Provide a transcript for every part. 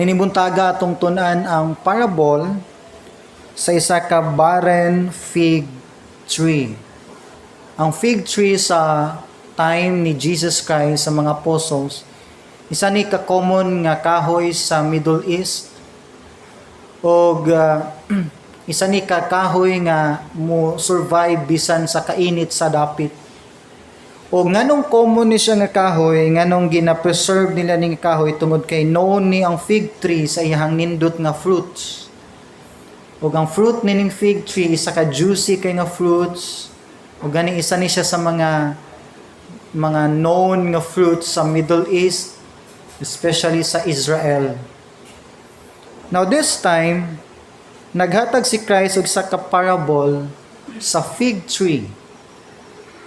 Nining buntaga, atong tun-an ang parable sa isa ka barren fig tree. Ang fig tree sa time ni Jesus Christ sa mga apostles, isa ni ka common nga kahoy sa Middle East og isa ni ka kahoy nga mo survive bisan sa kainit sa dapit. O nganong common ni siya nga kahoy, nganong gina-preserve nila ning kahoy? Tungod kay known ni ang fig tree sa iyang nindot nga fruits. Ug ang fruit nining fig tree, isa ka juicy kay nga fruits. Ug gani isa ni siya sa mga known nga fruits sa Middle East, especially sa Israel. Now this time, naghatag si Christ og isa ka parable sa fig tree.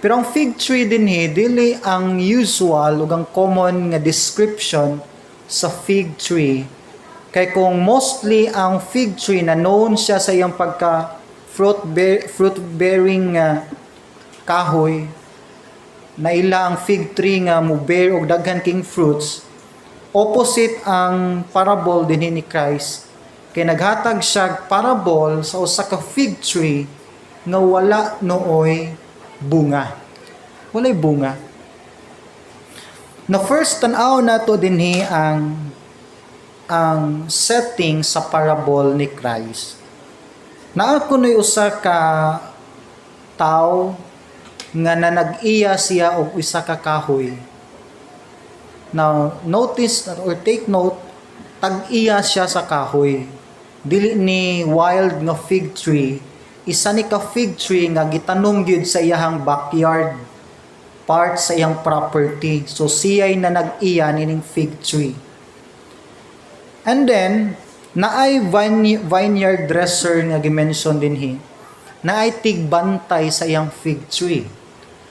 Pero ang fig tree dinhi, dili ang usual ug ang common nga description sa fig tree. Kay kung mostly ang fig tree na known siya sa iyang pagka fruit bearing nga kahoy, na ila ang fig tree nga mo bear og daghan king fruits, opposite ang parable dinhi ni Christ. Kay naghatag siya parable sa usa ka fig tree nga wala nooy bunga. Walay bunga. Na first, tan-aw nato dinhi ang setting sa parable ni Christ. Naa kuno'y usa ka tawo nga nanag-iya siya og isa ka kahoy. Now, notice or take note, tag-iya siya sa kahoy. Dili ni wild nga fig tree, isa ni ka fig tree nga gitanom gyud sa iyahang backyard, part sa iyang property. So siya'y na nag-iya nining fig tree. And then, naay vineyard dresser nga gi-mention dinhi. Naay tigbantay sa iyang fig tree.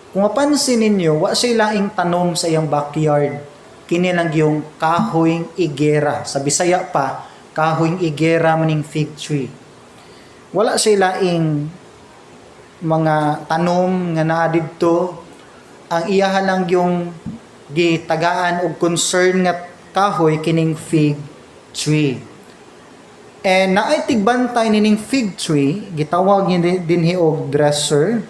Kung mapansin ninyo, wa siya laing tanom sa iyang backyard. Kini lang yung kahoyng igera. Sa Bisaya pa, kahoyng igera maning fig tree. Wala siya laing mga tanom nga naa didto. Ang iyaha lang yung gitagaan og concern nga kahoy, kining fig tree. And naay tigbantay nining fig tree, gitawag niya dinhi og dresser.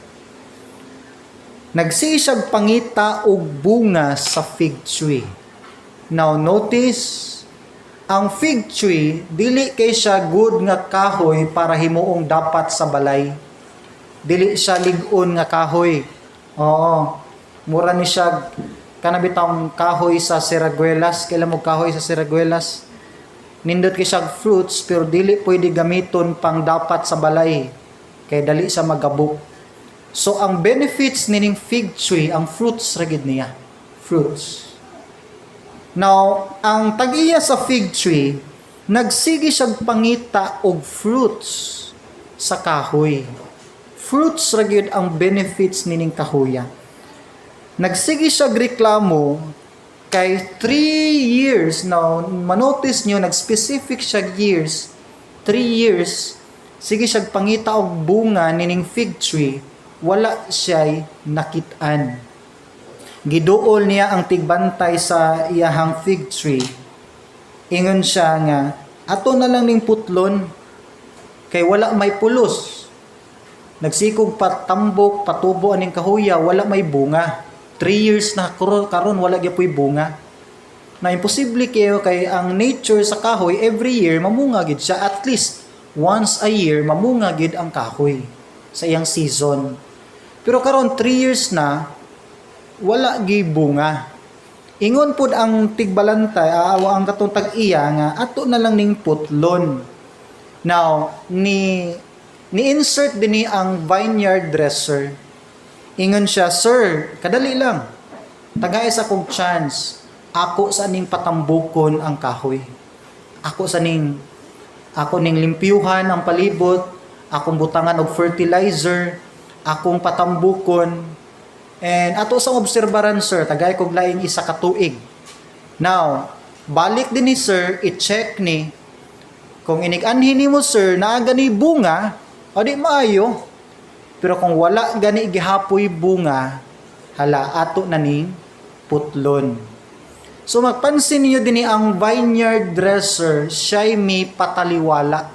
Nagsige siyag pangita og bunga sa fig tree. Now notice, ang fig tree dili kay siya good nga kahoy para himuong dapat sa balay. Dili siya lig-on nga kahoy. Oo. Mura ni siya kana bitawng kahoy sa siraguelas, kaila mo kahoy sa siraguelas? Nindot kay siya fruits pero dili pwede gamiton pang dapat sa balay kay dali siya magabok. So ang benefits nining fig tree, ang fruits ra gid niya. Fruits. Now, ang tag-iya sa fig tree, nagsige siyag pangita og fruits sa kahoy. Fruits ra gyud ang benefits nining kahoya. Nagsige siya reklamo kay 3 years now, manotice nyo, nag-specific siya years, 3 years, sige siya pangita og bunga nining fig tree, wala siya'y nakit-an. Giduol niya ang tigbantay sa iyahang fig tree. Ingon siya nga, "Ato na lang ning putlon, kay wala may pulos. Nagsikog patambok, patubo aning kahuya, wala may bunga. 3 years na karon, wala gyapoy bunga." Na imposible kayo kay ang nature sa kahoy, every year mamunga gid siya. At least once a year mamunga gid ang kahoy sa iyang season. Pero karon 3 years na wala gi bunga. Ingon pud ang tigbalantay, ang katong tag-iya nga ato na lang ning putlon. Now, ni insert dinhi ang vineyard dresser. Ingon siya, "Sir, kadali lang. Tagay sa kog chance. Ako sa ning patambukon ang kahoy. Ako ning limpyuhan ang palibot, akong butangan og fertilizer, akong patambukon. And ato sa obserbaran, sir, tagay kog laing isa ka tuig. Now, balik din ni sir, i-check ni kung inig-anhi nimo, sir, naa gani bunga, o di maayo. Pero kung wala gani gihapoy bunga, hala, ato na ning putlon." So magpansin niyo din ang vineyard dresser, siya'y may pataliwala.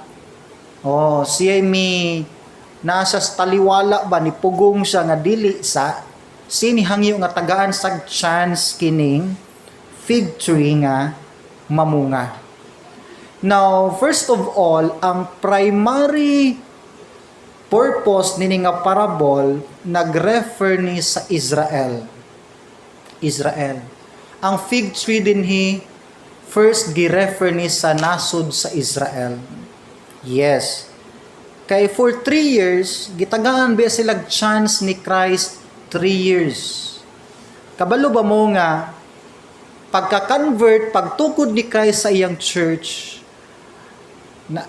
Oh, siya'y may nasa sa taliwala ba, ni pugong siya nga dili sa sinihangyo nga tagaan sa chance kining fig tree nga mamunga. Now, first of all, ang primary purpose nini nga parable, nag-refer ni sa Israel. Israel. Ang fig tree dinhi, first gi-refer ni sa nasod sa Israel. Yes. Kay for 3 years, gitagaan ba sila chance ni Christ 3 years. Kabalo ba mo nga pagka-convert, pagtukod ni Christ sa iyang church, na,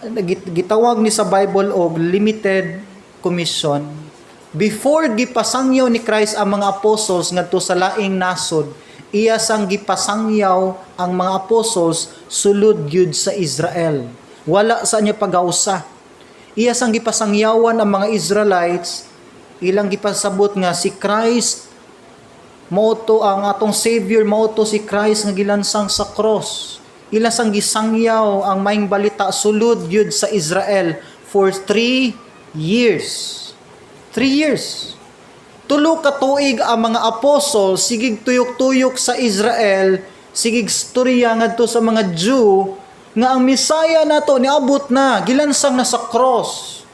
gitawag ni sa Bible og limited commission. Before gipasangyaw ni Christ ang mga apostles ngadto sa laing nasod, iya sang gipasangyaw ang mga apostles sulod gyud sa Israel. Wala sa niya pagawsa. Iya sang gipasangyawan ang mga Israelites, ilang gipasabot nga si Christ mao to ang atong Savior, mao to si Christ nga gilansang sa cross. Ila sang gisangyaw ang maayong balita sulod gyud sa Israel for 3 years. 3 years. 3 ka tuig ang mga apostol sigig tuyok-tuyok sa Israel, sigig storya ngadto sa mga Jew nga ang Messiah nato niabot na, gilansang na sa cross.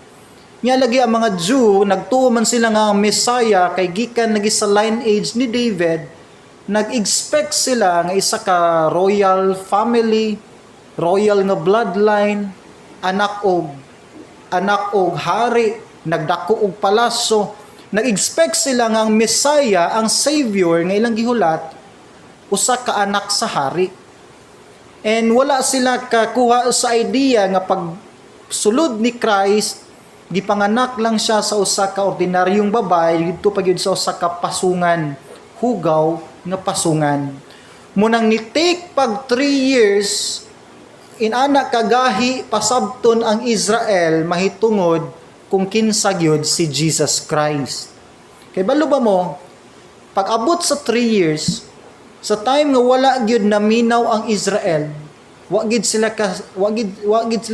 Nya lagi ang mga Jew, nagtuo man sila nga ang Messiah kay gikan lagi sa lineage ni David, nag-expect sila nga isa ka royal family, royal nga bloodline, anak og hari, nagdako og palasyo. Nag-expect sila nga ang Messiah, ang Savior nga ilang gihulat, usa ka anak sa hari. And wala sila kakuha sa idea nga pag sulod ni Christ, gipanganak lang siya sa usa ka ordinaryong babae didto pa gyud sa usa ka pasungan, hugaw nga pasungan. Munang ni take pag 3 years inana kagahi pasabton ang Israel mahitungod kung kinsa gyud si Jesus Christ. Kay balo ba mo, pag abot sa 3 years, sa time nga wala gyud naminaw ang Israel, wa gid sila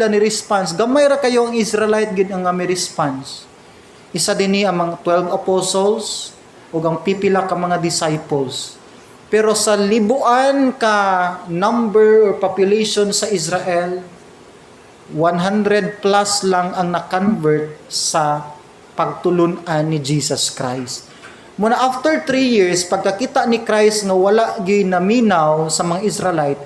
ni response. Gamay ra kayo ang Israelite gid ang may response. Isa dinhi ang mga 12 apostles ug ang pipila ka mga disciples. Pero sa libuan ka number or population sa Israel, 100 plus lang ang na-convert sa pagtulunan ni Jesus Christ. Muna after 3 years, pagkakita ni Christ nga wala gyud naminaw sa mga Israelite,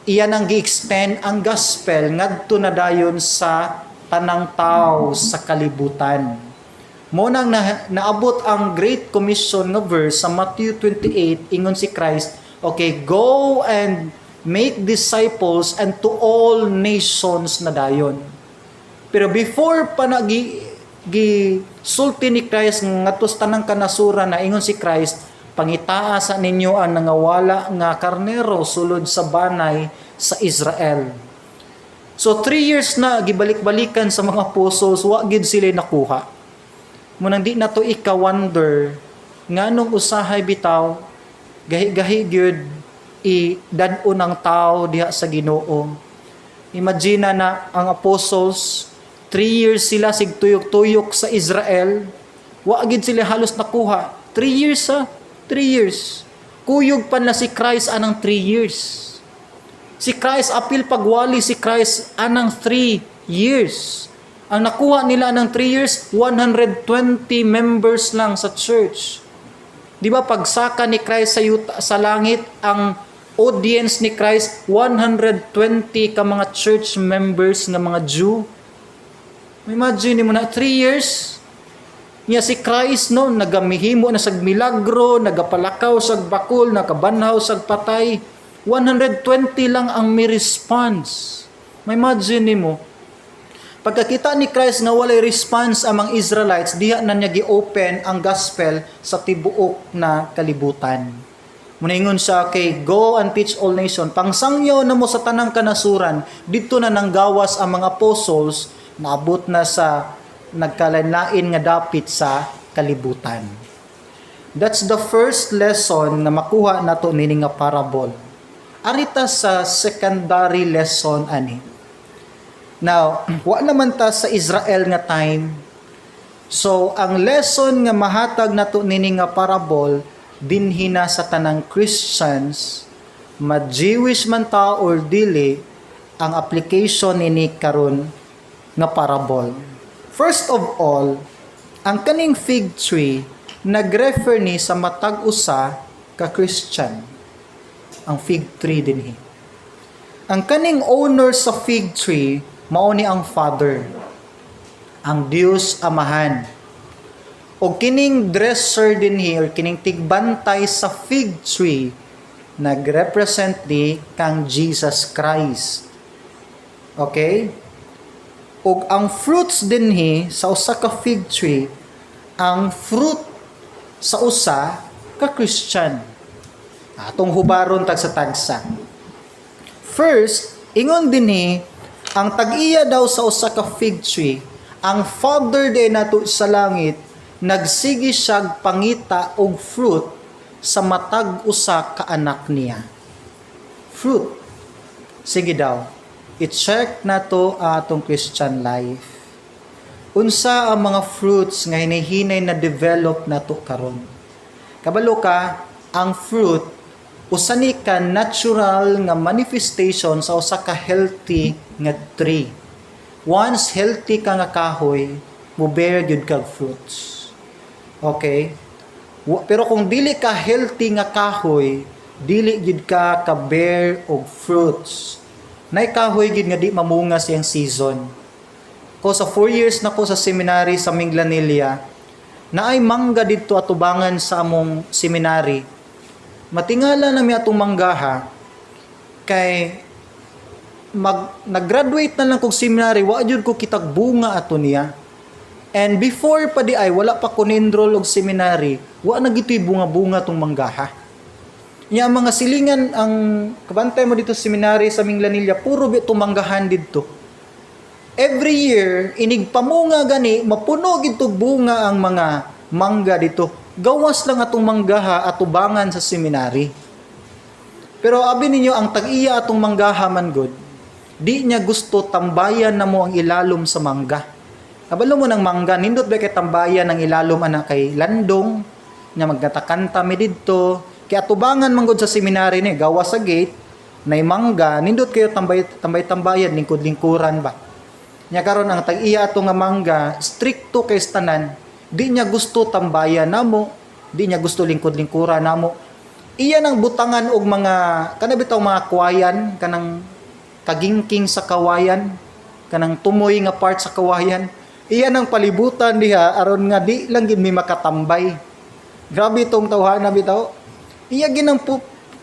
iya nang gi-extend ang gospel ngadto na dayon sa tanang tao sa kalibutan. Mo nang naabot ang Great Commission nga verse sa Matthew 28, ingon si Christ, okay, "Go and make disciples and to all nations" na dayon. Pero before pa na gi sulti ni Christ ngadto sa tanang kanasuran na, ingon si Christ, "Pangitaa sa ninyo ang nangawala nga karnero sulod sa banay sa Israel." So 3 years na gibalik-balikan sa mga apostles, wa gid sila nakuha. Munang di na to ika-wonder nganong usahay bitaw gahi-gahi gyud i dad-on ang tao diha sa Ginoo. Imagine na ang apostles, 3 years sila sig tuyok-tuyok sa Israel, wa gid sila halos nakuha. 3 years ha, 3 years. Kuyog pa na si Christ anang 3 years. Si Christ apil pagwali si Christ anang 3 years. Ang nakuha nila ng 3 years, 120 members lang sa church. Di ba pagsaka ni Christ sa langit, ang audience ni Christ 120 ka mga church members nga mga Jew. Imagine mo na 3 years niya si Christ, no, nagamihimo na sag milagro, nagapalakaw sag bakul, nakabanhaw sag patay. 120 lang ang may response. Ma-imagine nimo, pagkakita ni Christ nga walay response ang mga Israelites, diha na niya gi-open ang gospel sa tibuok na kalibutan. Muningon siya kay, "Go and teach all nation." Pangsangyaw na mo sa tanang kanasuran, dito na nanggawas ang mga apostles, naabot na sa nagkalain nga dapit sa kalibutan. That's the first lesson na makuha nato nini nga parable. Ari ta sa secondary lesson ani. Now, wa naman ta sa Israel nga time. So, ang lesson nga mahatag nato nini nga parable dinhi na sa tanang Christians, ma-Jewish man ta or dili, ang application nini karon nga parable. First of all, ang kaning fig tree nagrefer ni sa matag usa ka Christian. Ang fig tree dinhi. Ang kaning owner sa fig tree mao ni ang Father, ang Dios Amahan. O kining dresser dinhi or kining tigbantay sa fig tree nagrepresent ni kang Jesus Christ. Okay? Ug ang fruits dinhi sa usa ka fig tree, ang fruit sa usa ka Christian. Atong hubaron tagsa-tagsa. First, ingon dinhi, ang tag-iya daw sa usa ka fig tree, ang Father de nato sa langit, nagsige siyag pangita og fruit sa matag usa ka anak niya. Fruit. Sige daw. I-check nato ang atong Christian life. Unsa ang mga fruits nga hinahinay na develop nato karon? Kabalo ka, ang fruit usa ni ka natural nga manifestation sa usa ka healthy nga tree. Once healthy ka nga kahoy, mo bear gyud kag fruits. Okay? Pero kung dili ka healthy nga kahoy, dili gyud ka ka bear og fruits. Nay kahoy gyud nga di mamunga siyang season. Ko sa 4 years na ko sa seminary sa Minglanilla, naay mangga didto atubangan sa among seminary. Matingala na mi atong manggaha kay nag-graduate na lang kog seminary, wa jud ko kitag bunga ato niya. And before pa di ay wala pa ko ni-enroll og seminary, wa na gito'y bunga-bunga tong manggaha. Nya ang mga silingan, ang kabantay mo dito sa seminary sa Minglanilla, puro bi manggahan didto. Every year, inig pamunga gani, mapuno gid tog bunga ang mga mangga dito. Gawas lang atong manggaha atubangan sa seminary. Pero abi ninyo, ang tag-iya atong manggaha man gud, di niya gusto tambayan na mo ang ilalom sa mangga. Kabalo mo ng mangga, nindot ba kay tambayan ang ilalom ana kay landong, nga magnatakanta mi didto. Kay atubangan man gud sa seminary ni, gawas sa gate, nay mangga, nindot kayo tambay tambay tambayan, lingkod-lingkuran ba. Nya karon ang tag-iya ato nga mangga, strikto kay tanan. Di niya gusto tambayan namo, di niya gusto lingkod-lingkuran namo. Iya nang butangan og mga kana bitaw mga kawayan, kanang kagingking sa kawayan, kanang tumoy nga part sa kawayan. Iya nang palibutan diha aron nga di lang gid mi makatambay. Grabe itong tawhana bitaw. Iya ginang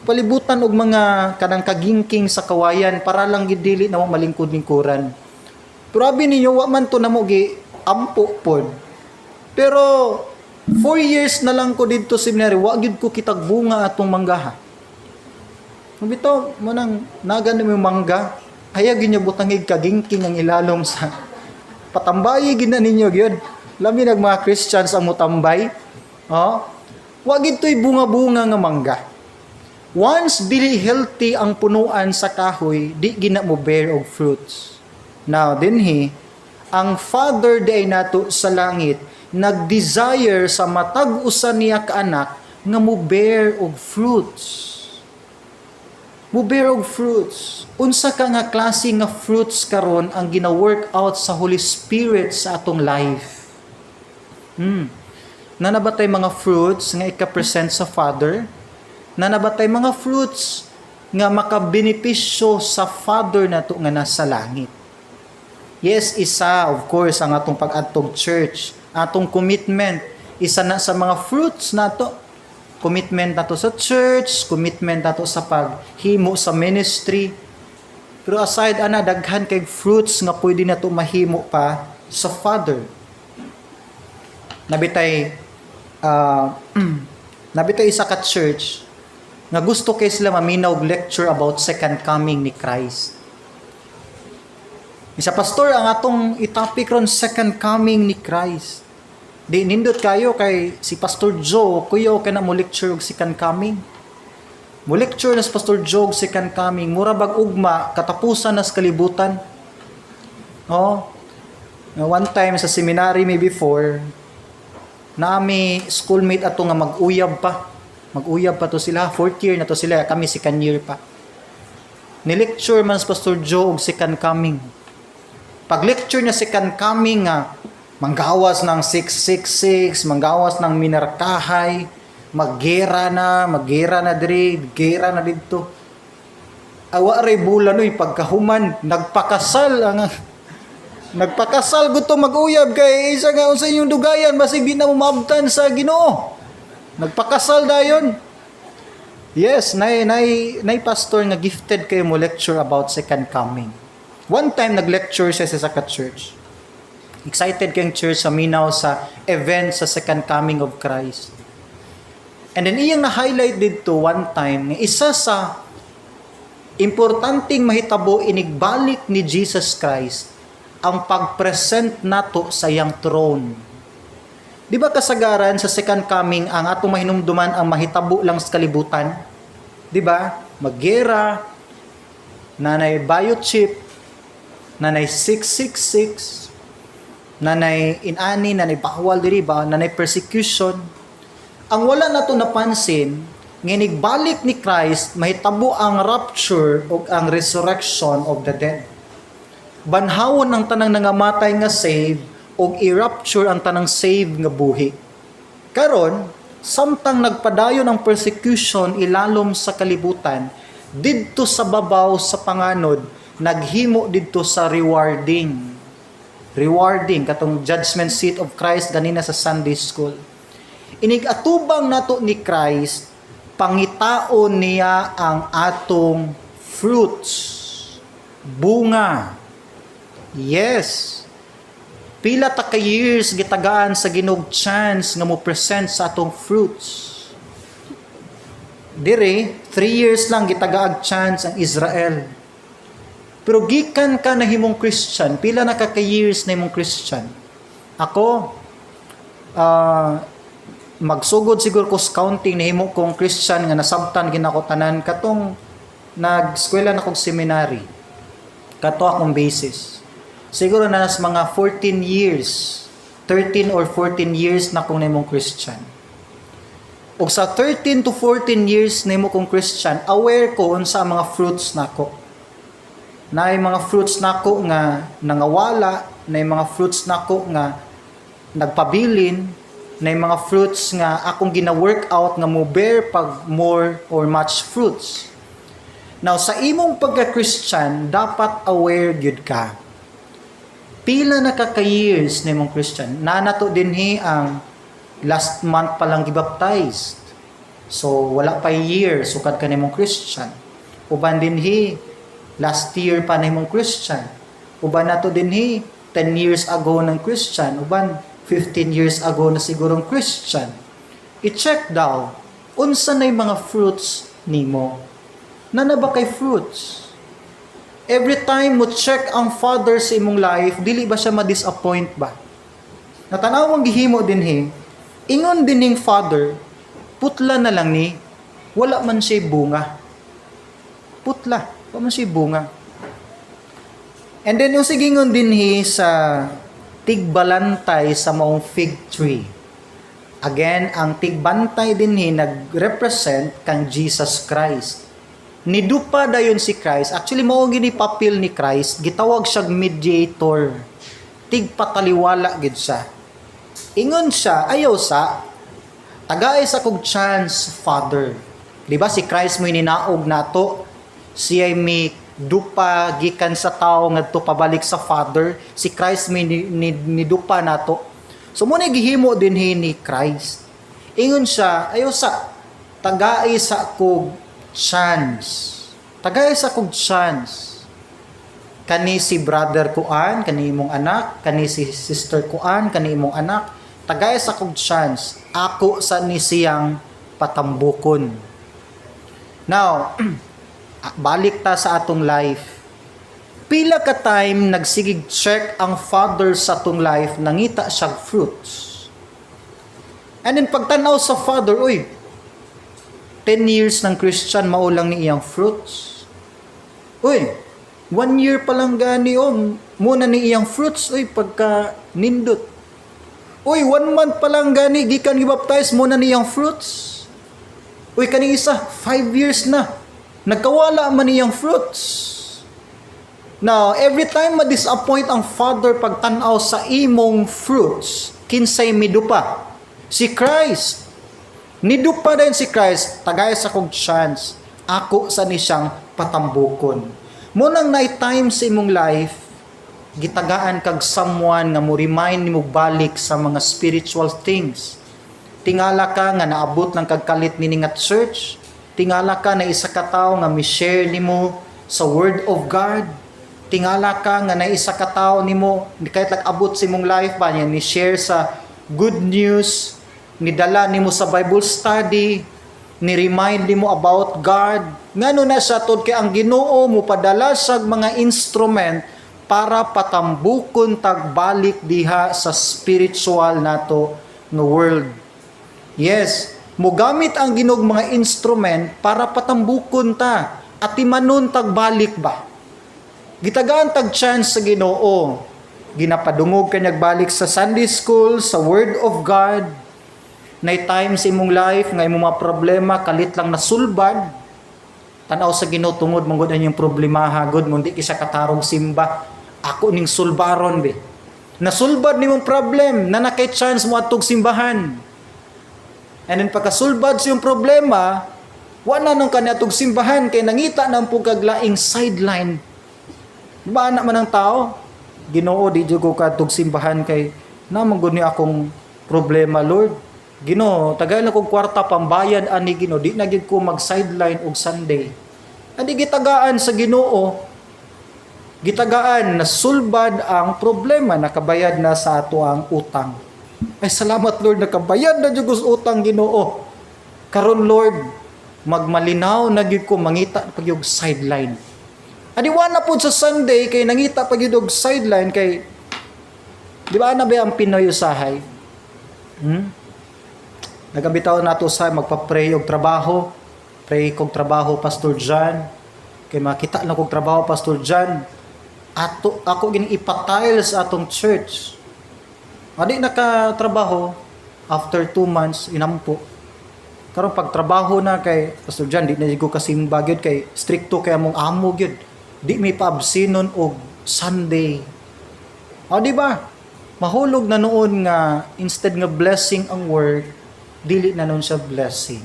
palibutan og mga kanang kagingking sa kawayan para lang gid dili na mo malingkod-lingkuran. Pero abi ninyo, wa man to namo gi ampo pod. Pero 4 years na lang ko didto sa seminary, wa gyud ko kitag bunga atong manggaha. Bitaw mo nang naga ni mo mangga, hayag gyud butangig kagingking ang ilalom sa patambayi gid na ninyo gyud. Lami nag mga Christians ang mutambay. Oh. Wa gid to'y bunga-bunga nga mangga. Once dili healthy ang punuan sa kahoy, di gina mo bear og fruits. Now, dinhi, ang Father day nato sa langit nag-desire sa matag usa niya ka anak nga mo bear og fruits. Mo bear og fruits. Unsa ka nga klase nga fruits karon ang gina-work out sa Holy Spirit sa atong life? Naa ba tay mga fruits nga ika-present sa Father? Naa ba tay mga fruits nga makabenepisyo sa Father nato nga nasa langit? Yes, isa of course ang atong pag-adtog church, atong commitment, isa na sa mga fruits nato. Commitment nato sa church, commitment nato sa paghimo sa ministry. Pero aside ana, daghan kay fruits nga pwede nato mahimo pa sa Father. Nabitay isa ka church nga gusto kay sila maminaw og lecture about second coming ni Christ. Isa, "Pastor, ang atong i-topic ron second coming ni Christ." Di nindot kayo kay si Pastor Joe, kuya, okay na mo lecture og second coming. Mo lecture na si Pastor Joe second coming, mura bag ugma katapusan na sa kalibutan. No? One time sa seminary, maybe before, nami schoolmate ato nga mag-uyab pa. Mag-uyab pa to sila, fourth year na to sila, kami second year pa. Ni-lecture man si Pastor Joe og second coming. Pag lecture niya second coming nga manggawas ng 666, manggawas ng minarkahay, maggera na diri, gera na didto. Awa ray bulan oy, pagkahuman nagpakasal ang nagpakasal gusto mag-uyab kay isa nga unsa inyong dugayan, basig di na mo maabtan sa Ginoo. Nagpakasal dayon. Yes, nay pastor nga gifted kayo mo lecture about second coming. One time nag-lecture siya sa Saka Church. Excited kayong church sa minaw sa event sa second coming of Christ. And then iyang na-highlight dito one time nga isa sa importanteng mahitabo inigbalik ni Jesus Christ ang pag-present nato sa iyang throne. Di ba kasagaran sa second coming ang atong mahinumduman ang mahitabo lang sa kalibutan? Di ba? Maggera, nanay biochip, nanay 666, nanay inani, nanay bawal diri ba, nanay persecution. Ang wala nato napansin, nginig balik ni Christ, mahitabo ang rapture o ang resurrection of the dead. Banhawon ang tanang nangamatay nga save og i-rapture ang tanang save nga buhi. Karon, samtang nagpadayon ang persecution ilalom sa kalibutan, didto sa babaw sa panganod, naghimo didto sa rewarding. Rewarding katong judgment seat of Christ ganina sa Sunday school. Inig atubang nato ni Christ, pangitaon niya ang atong fruits, bunga. Yes. Pila ta ka years gitagaan sa Ginoo chance nga mo present sa atong fruits. Dire, 3 years lang gitagaag chance ang Israel. Pero gikan ka na himong Christian, pila na ka ka years na himong Christian? Ako, magsugod siguro ko sa counting nahimo kong Christian nga nasabtan ginako tanan katong nag-eskwela na kog seminary. Kato akong basis. Siguro na nas mga 14 years, 13 or 14 years na kong nahimong Christian. Ug sa 13 to 14 years nahimo kong Christian, aware ko unsa ang mga fruits nako. Naay mga fruits nako nga nangawala, naay mga fruits nako nga nagpabilin, naay mga fruits nga akong gina-work out nga mo bear pag more or much fruits. Now, sa imong pagka-Christian, dapat aware gyud ka. Pila na ka ka years na imong Christian? Naa nato dinhi ang last month pa lang gibaptized. So, wala pa year, sukad ka nimong Christian. Uban dinhi, last year pa na imong Christian. Uban nato dinhi, 10 years ago ng Christian. Uban, 15 years ago na sigurong Christian. I-check daw, unsa na mga fruits nimo? Nana ba kay fruits? Every time mo check ang Father sa imong life, dili ba siya ma-disappoint ba? Natanaw ang gihimo dinhi, ingon din ning Father, "Putla na lang ni, wala man siya bunga." Putla, wala man siya bunga. And then yung sigingon dinhi sa tigbalantay sa maong fig tree. Again, ang tigbantay dinhi nag-represent kang Jesus Christ. Nidupa dayon si Christ. Actually, mao gini papel ni Christ, gitawag siyang mediator. Tigpataliwala gid siya. Ingon siya, "Ayaw sa tagay sa kog chance, Father." Di ba si Christ mo ninaog nato? Siya mi dupa gikan sa tao ngadto pabalik sa Father. Si Christ mi ni dupa nato. So mo na gihimo dinhi ni Christ. Ingon siya, "Ayaw sa tagay sa kog chance. Tagay sa kog chance. Kani si brother kuan, kani imong anak, kani si sister kuan, kani imong anak, tagay sa kog chance, ako sa ni siyang patambukon." Now, balik ta sa atong life. Pila ka time nagsigig check ang Father sa atong life, nangita siya fruits. And then pagtanaw sa Father, uy, 10 years ng Christian, mao lang ni iyang fruits. Uy, one year pa lang gani, oh, mao na ni iyang fruits, uy, pagka nindot. Uy, one month pa lang gani, gikan gibaptize, mao na niyang fruits. Uy, kaning isa, 5 years na. Nagkawala man niyang fruits. Now, every time ma-disappoint ang Father pagtanaw sa imong fruits, kinsay midupa? Si Christ. Nidupa din si Christ, tagay sa kong chance. Ako sa ni siyang patambukon. Mao nang naay time sa imong life, gitagaan kag someone nga mo remind nimo balik sa mga spiritual things. Tingala ka nga naabot lang kag kalit nini nga church. Tingala ka na isa ka tawo nga mi-share nimo sa word of God. Tingala ka nga na isa ka tawo nimo kahit lang abot sa imong life ba niya ni share sa good news, nidala nimo sa Bible study, ni remind nimo about God. Ngano na siya? Tungod kay ang Ginoo mo padala sa mga instrument para patambukon tagbalik diha sa spiritual nato nga world. Yes, mogamit ang Ginoo mga instrument para patambukon ta atimanon tagbalik ba. Gitagaan tag chance sa Ginoo. Ginapadungog kanyag balik sa Sunday school, sa Word of God. Nay time sa imong life nga imong mga problema kalit lang nasulbad. Tanaw sa Ginoo, tungod man gud ang iyong problema hagod mo di kisa katarong simba. Ako ning sulbaron be. Nasulbad nimong problem na nakay chance mo atog simbahan. And then pagkasulbad sa iyong problema, wala nang kaniadtong simbahan kay nangita na po kag laing sideline. Ba na man ang tao? Ginoo, di jud ko kaadtog simbahan kay naman gud ni akong problema, Lord. Ginoo, tagay lang kog kwarta pambayad ani, Ginoo, di na gyud ko mag sideline og Sunday. Adi gitagaan sa Ginoo. Gitagaan na sulbad ang problema, nakabayad na sa ato ang utang. Ay, salamat, Lord, nakabayad na jud ko sa utang, Ginoo. Karon, Lord, magmalinaw na gyud ko, mangita pag yung sideline. Adi wa na pud sa Sunday kay nangita pag og sideline kay di ba na ba ang Pinoy usahay? Hmm? Nagabitaw nato sa magpa-pray og trabaho. Pray kog trabaho, Pastor John. Kay makita na kog trabaho, Pastor John. Ato ako gining ipatile sa atong church. Adi nakatrabaho after 2 months, inampo. Karon pagtrabaho na kay Pastor John, di na ko kasimba gyud kay strikto kay among amo gyud. Di mi paabsinon og Sunday. O, di ba? Mahulog na noon nga instead nga blessing ang work, dili na noon siya blessing.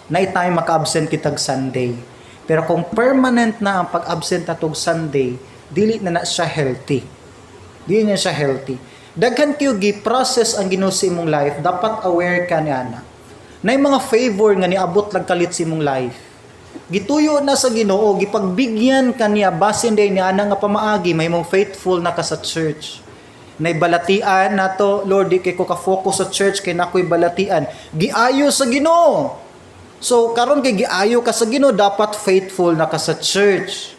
Nay time maka-absent kitag Sunday. Pero kung permanent na ang pag-absent natog Sunday, dili na na siya healthy. Dili na siya healthy. Daghan kayo gi-process ang Ginoo sa imong life, dapat aware ka ni ana. Nay mga favor nga niabot lang kalit sa imong life. Gituyo na sa Ginoo, gipagbigyan kaniya basin day ni ana nga pamaagi mahimong faithful na ka sa church. Nay balatian nato, Lord, di kay ko ka-focus sa church kay nakoy balatian. Giayo sa Ginoo. So karon kay giayo ka sa Ginoo, dapat faithful na ka sa church.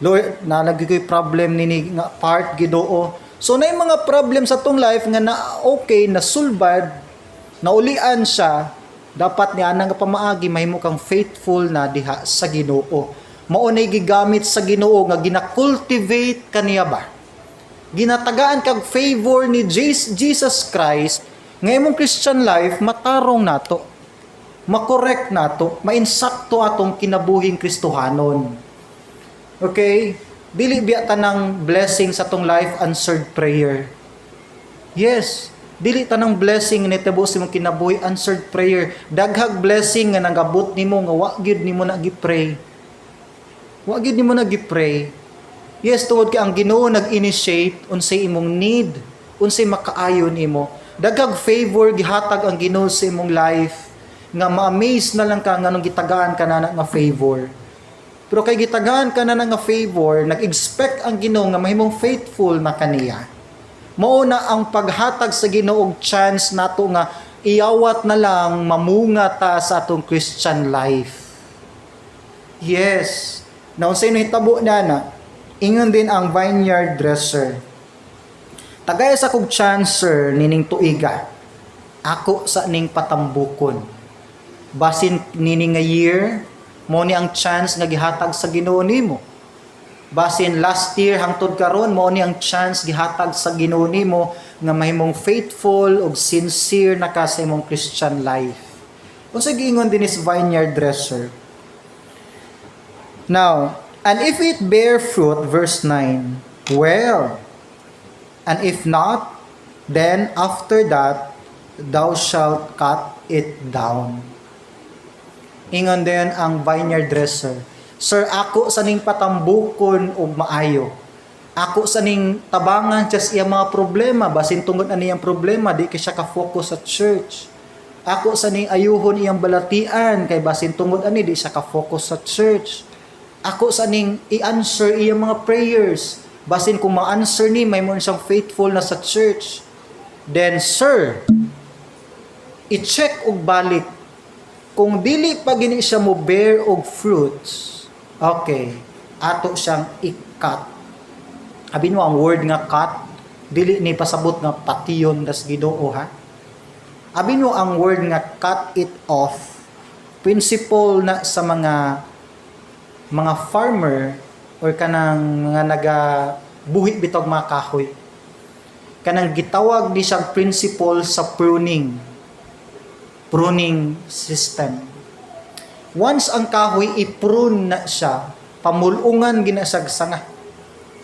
Lord, nalagi ko'y problem nini nga part, Ginoo. So na mga problem sa tong life nga na okay na sulbad, naulian siya, dapat ni ana nga pamaagi mahimo kang faithful na diha sa Ginoo. Mao nay gigamit sa Ginoo nga gina-cultivate kaniya ba. Ginatagaan kag favor ni Jesus Christ nga imong Christian life matarong nato, makorek nato, mainsakto atong kinabuhing Kristohanon. Okay? Dili biya tanang blessing sa atong life answered prayer. Yes, dili tanang blessing ni tabo sa imong kinabuhi answered prayer. Daghag blessing nga nangabot nimo nga wa gyud nimo na gi-pray. Wa gyud nimo na gi-pray. Yes, tungod kay ang Ginoo nag-initiate unsay imong need, unsay makaayo nimo. Daghag favor gihatag ang Ginoo sa imong life nga ma-amaze na lang ka nganong gitagaan ka na nga favor. Pero kay gitagaan ka na nga favor, nag-expect ang Ginoo nga mahimong faithful na kaniya. Mao na ang paghatag sa Ginoo og chance nato nga iyawat na lang mamunga ta sa atong Christian life. Yes. Na unsay nahitabo na na, ingon din ang vineyard dresser. Tagay sa kog chance, sir, nining tuiga. Ako sa ning patambukon. Basin nini nga year, mo ni ang chance nga gihatag sa Ginoo nimo. Basin last year hangtod karon, mo ni ang chance gihatag sa Ginoo nimo nga mahimong faithful ug sincere na ka sa imong Christian life. Unsa giingon dinhi sa vineyard dresser? Now, "And if it bear fruit," verse 9, "well, and if not, then after that, thou shalt cut it down." Ingon din ang vineyard dresser, "Sir, ako sa ning patambukon og maayo. Ako sa ning tabangan siya sa iyang mga problema, basin tungod ani iyang problema, di kay siya ka-focus sa church. Ako sa ning ayuhon iyang balatian kay basin tungod ani, di siya ka-focus sa church. Ako sa ning i-answer iyang mga prayers. Basin kung ma-answer ni, may mo siyang faithful na sa church." Then, sir, i-check og balik. Kung dili pa gini siya mo bear og fruits, okay, ato siyang i-cut. Abi mo ang word nga "cut", dili ni pasabot nga patiyon das Ginoo ha. Abi mo ang word nga "cut it off", principle na sa mga farmer or kanang mga naga buhi bitog mga kahoy. Kanang gitawag di siyang principle sa pruning system. Once ang kahoy i-prune na siya, pamulungan ginasag sanga.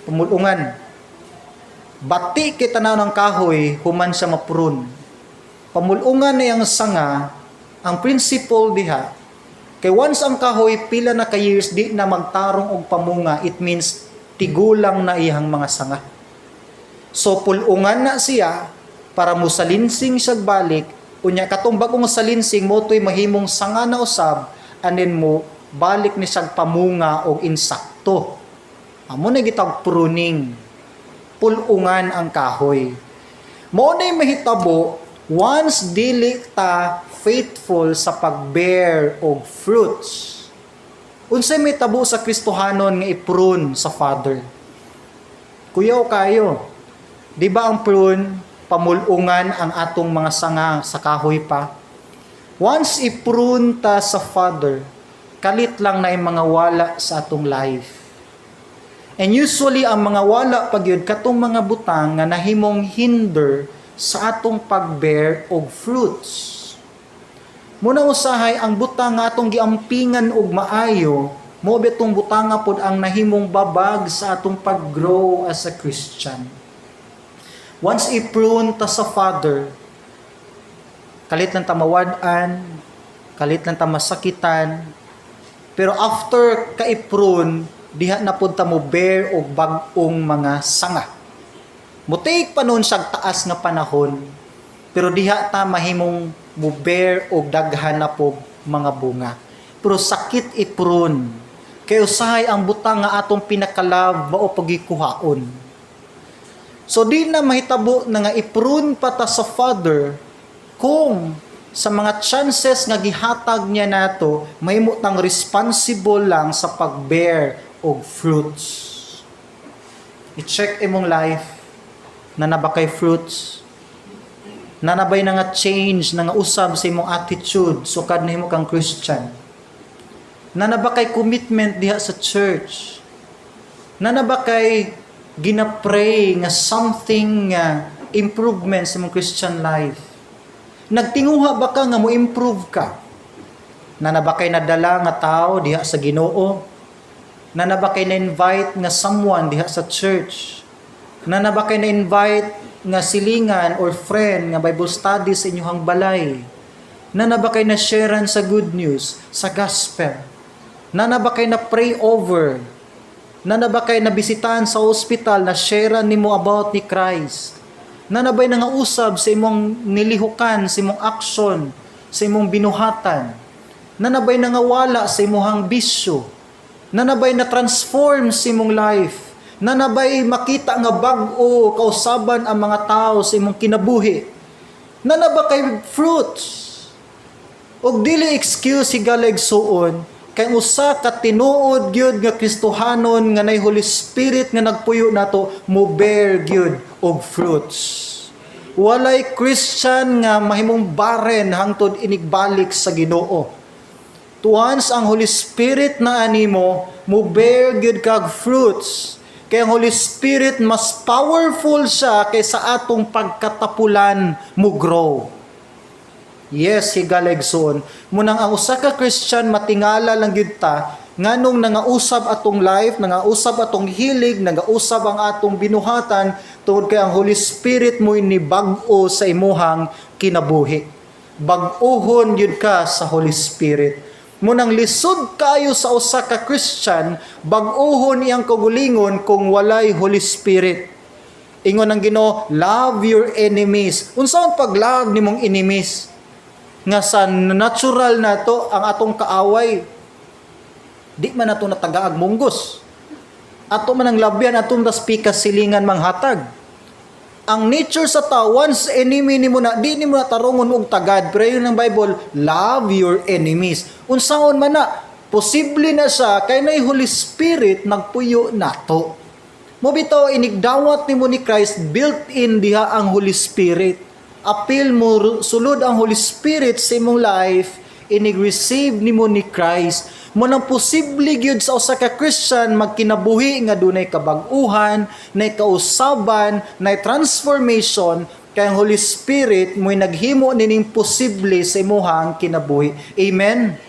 Pamulungan. Bati kita na ng kahoy, human siya maprune. Pamulungan na yung sanga, ang principle diha, kay once ang kahoy pila na ka years di na magtarong og pamunga, it means tigulang na iyang mga sanga. So pulungan na siya para mo salinsing siya balik, unya katong bagong salinsing mo to'y mahimong sanga na usab, and then mo balik ni siyang pamunga og insakto. Amo na gitawag pruning. Pulungan ang kahoy. Mo na mahitabo once dili ta faithful sa pag-bear og fruits. Unsay may tabo sa Kristohanon nga i-prune sa Father? Kuyaw kayo. Di ba ang prune, pamulungan ang atong mga sanga sa kahoy pa? Once i-prune ta sa Father, kalit lang na yung mga wala sa atong life. And usually, ang mga wala pag yun, katong mga butang nga nahimong hinder sa atong pag-bear og fruits. Muna usahay ang butang nga atong giampingan og maayo, mo betong butanga pod ang nahimong babag sa atong pag-grow as a Christian. Once i-prune ta sa Father, kalit lang ta mawad-an, kalit lang ta masakitan, pero after ka-i-prune, diha na pud ta mo bear og bag-ong mga sanga. Mo take pa noon siyang taas nga panahon, pero diha ta mahimong mo bear og daghan na po mga bunga. Pero sakit i-prune. Kay usahay ang butang nga atong pinakalove mao pagikuhaon. So di na mahitabo na nga i-prune pa ta sa Father kung sa mga chances nga gihatag niya nato, mahimo tang responsible lang sa pag-bear og fruits. I-check imong life na na ba kay fruits? Na nabay na nga change na nga usab sa imong attitude sukad nahimo kang Christian? Na na ba kay commitment diha sa church? Na na ba kay gina-pray nga something nga improvement sa imong Christian life? Nagtinguha ba ka nga mo improve ka? Na na ba kay nadala nga tao diha sa Ginoo? Na na ba kay na-invite nga someone diha sa church? Na na ba kay na-invite nga silingan or friend nga Bible study sa inyong balay? Na na ba kay na-sharean sa good news, sa gospel? Na na ba kay na-pray over? Na na ba kay nabisitahan sa ospital na sharean nimo about ni Christ? Na na ba'y nangausab sa imong nilihukan, sa imong action, sa imong binuhatan? Na na ba'y nangawala sa imong bisyo? Na na ba'y na-transform sa imong life? Na na ba'y makita nga bag-o kausaban ang mga tao sa imong kinabuhi? Na na ba kay fruits? Og dili excuse, higala igsuon, kay usa ka tinuod gyud nga Kristohanon nga nay Holy Spirit nga nagpuyo nato mo bear gyud og fruits. Walay Christian nga mahimong barren hangtod inigbalik sa Ginoo. Once ang Holy Spirit naa nimo, mo bear gyud kag fruits. Kay ang Holy Spirit, mas powerful siya kaysa atong pagkatapulan mo grow. Yes, higala, igsoon. Munang ang usa ka Christian, matingala lang gyud ta nganong nangausab atong life, nangausab atong hilig, nangausab ang atong binuhatan tungod kay ang Holy Spirit mo nibag-o sa imuhang kinabuhi. Bag-ohon gyud ka sa Holy Spirit. Munang lisod kayo sa usa ka Christian bag-ohon iyang kaugalingon kung walay Holy Spirit. Ingon ang Ginoo, "Love your enemies." Unsa ang pag-love nimong enemies? Nga sa natural nato, ang atong kaaway, di man nato natagaag munggos. Ato man ang labyan, atong das pikas silingan manghatag. Ang nature sa tao, once enemy nimo na, di nimo na tarongon og tagad. Pero ingon ang Bible, "Love your enemies." Unsaon man na, posible na siya kay nay Holy Spirit nagpuyo nato. Mo bitaw inigdawat nimo ni Christ, built-in diha ang Holy Spirit. Apil mo sulod ang Holy Spirit sa imong life, inig-receive nimo ni Christ. Mo nang posible gyud sa usa ka Christian magkinabuhi nga dunay kabag-uhan, nay kausaban, nay transformation, kay ang Holy Spirit mo'y naghimo nining posible sa imuhang kinabuhi. Amen.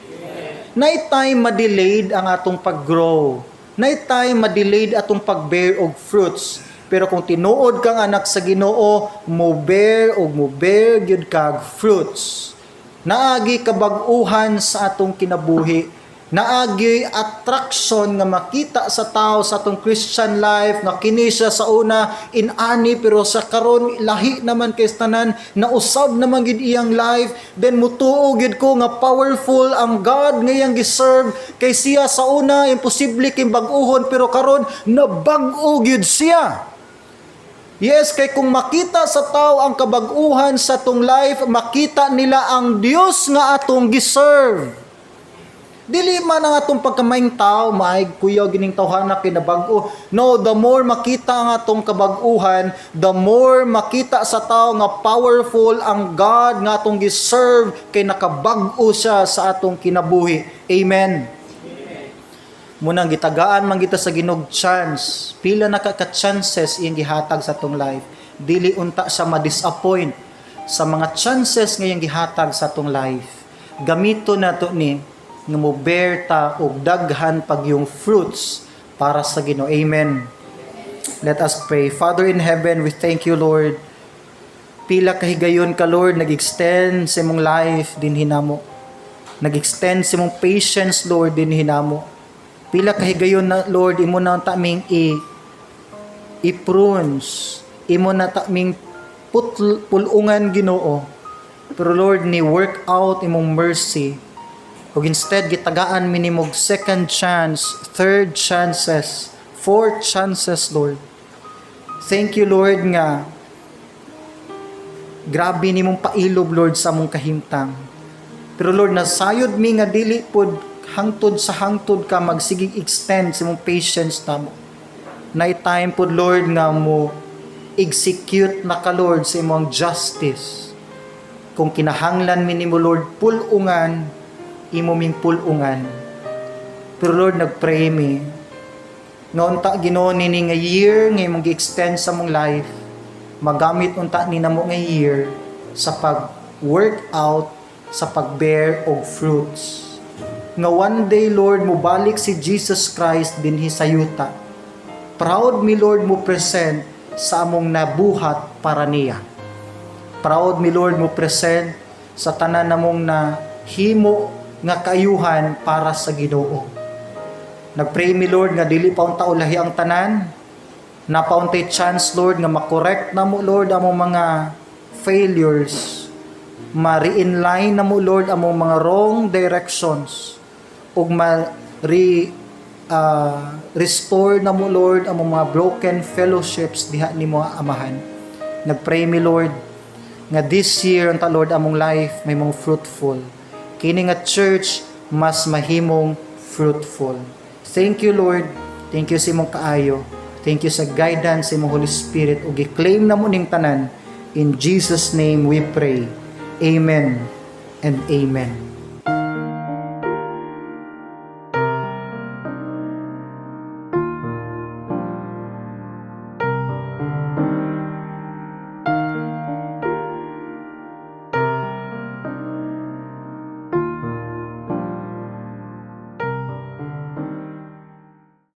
Nay time ma-delayed ang atong pag-grow. Nay time ma-delayed atong pag-bear og fruits. Pero kung tinuod kang anak sa Ginoo, mo bear og mo bear gyud kag fruits. Naagi kabag-uhan sa atong kinabuhi. Naagi attraction nga makita sa tao sa atong Christian life nga kini siya sa una inani, pero sa karon lahi naman kay tanan, nausab naman gid iyang life. Then mutuo gid ko nga powerful ang God nga iyang giserve kay siya sa una imposible kay bag-uhon, pero karon nabag-o gyud siya. Yes, kay kung makita sa tao ang kabag-uhan sa atong life, makita nila ang Dios nga atong giserve. Dili man ang atong pagkamaing tao, maay kuya gining tawhana kinabag-o. No, the more makita ang atong kabag-uhan, the more makita sa tao nga powerful ang God nga atong giserve kay nakabag-o siya sa atong kinabuhi. Amen. Munang gitagaan man kita sa Ginoo chance. Pila na ka chances iyang gihatag sa atong life. Dili unta sa ma-disappoint sa mga chances nga iyang gihatag sa atong life. Gamito nato ni nga mo bear ta og daghan pag yung fruits para sa Ginoo. Amen. Let us pray. Father in heaven, we thank you, Lord. Pila kahigayon ka, Lord, nag-extend sa imong life dinhi namo. Nag-extend sa imong patience, Lord, dinhi namo. Pila kahigayon na, Lord, imo na taming i-prunes, imo na taming pulungan, Ginoo. Pero Lord, ni work out imong mercy. Ug instead gitagaan mi nimo og second chance, third chances, fourth chances, Lord. Thank you, Lord, nga grabe nimong pailob, Lord, sa among kahimtang. Pero Lord, nasayod mi nga dili pod hangtod sa hangtod ka magsigig extend sa imong patience namo. Nay time pod, Lord, nga mo execute na ka, Lord, sa imong justice. Kung kinahanglan mi nimo, Lord, pulungan, imo ming pulungan. Pero Lord, nagpray mi nga unta, Ginoo, nini nga year nga imong gi-extend sa among life, magamit unta ni namo nga year sa pag work out sa pag-bear og fruits. Nga one day, Lord, mobalik si Jesus Christ dinhi sa yuta. Proud mi, Lord, mo present sa among nabuhat para niya. Proud mi, Lord, mo present sa tanan namong na himo nga kaayuhan para sa Ginoo. Nagpray mi, Lord, nga dili pa unta ulahi ang tanan. Napauntay chance, Lord, nga makorrect na mo, Lord, among mga failures. Ma-re-inline na mo, Lord, among mga wrong directions. Ug ma-re restore na mo, Lord, among mga broken fellowships diha nimo, Amahan. Nagpray mi, Lord, nga this year unta, Lord, among life mahimong fruitful. Kini nga church mas mahimong fruitful. Thank you, Lord. Thank you sa imong kaayo. Thank you sa guidance sa imong Holy Spirit ug gi-claim namo ning tanan In Jesus' name we pray. Amen and amen.